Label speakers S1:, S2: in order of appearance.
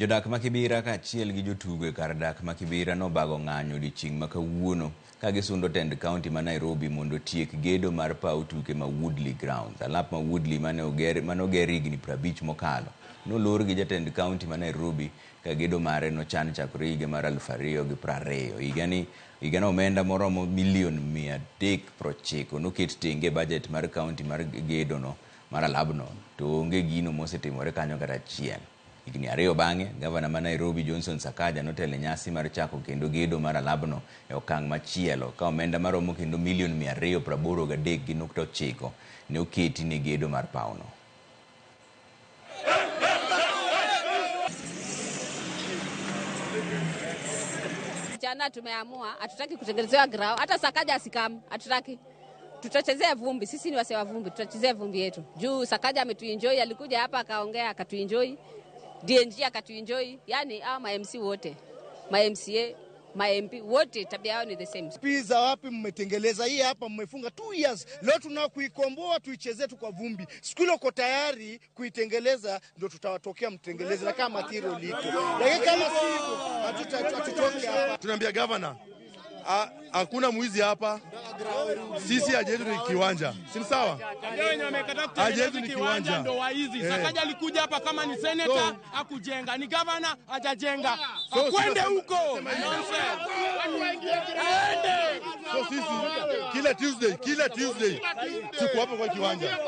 S1: Jodak ma Kibera kaachiel gi jotugo e kar dak ma Kibera nobago ng'anyo odiochieng' ma kawuono ka gisundo tend kaunti ma Nairobi mondo otiek gedo mar paw tuke ma Woodley Grounds. Alap ma Woodley mane oger higni 50 mokalo nolor gi jatend kaunti ma Nairobi ka gedo mare nochan chakore higa mar 2020. Higano omenda moromo milion 390 noket tenge e bajet mar kaunti mar gedo no mar alabno to onge gino mosetimore kanyo kata achiel. Higni 2 bang'e, gavana ma Nairobi Johnson Sakaja notelo e nyasi mar chako kendo gedo mar alabno e okang' machielo ka omenda maromo kendo milion 283.9 ne oketi ne gedo mar pawno.
S2: Jana tumeamua hatutaki kutengenezewa grao, hata Sakaja asikam, hatutaki. Tutachezea vumbi, sisi ni wase wa vumbi, tutachezea vumbi yetu. Juu Sakaja ametuenjoy, alikuja hapa akaongea akatuenjoy. DNG akatuenjoy, yani hawa ma MC wote, ma MCA, ma MP wote tabia yao ni the same.
S3: Pizza wapi mmetengeleza hii hapa, mmefunga 2 years. Leo tunao kuikomboa tuichezee tu kwa vumbi. Siku ile uko tayari kuitengeleza ndio tutawatokea mtengeleze, na kama material iko. Lakini kama si hivyo hatutoki hapa.
S4: Tunaambia governor, hakuna mwizi hapa. Sisi haja yetu ni kiwanja. Si sawa? Haja yetu ni kiwanja.
S5: Ndio waizi. Sakaja alikuja hapa kama ni senator, hakujenga. Ni governor, hajajenga. Akwende huko.
S4: So sisi kila Tuesday tuko hapa kwa kiwanja.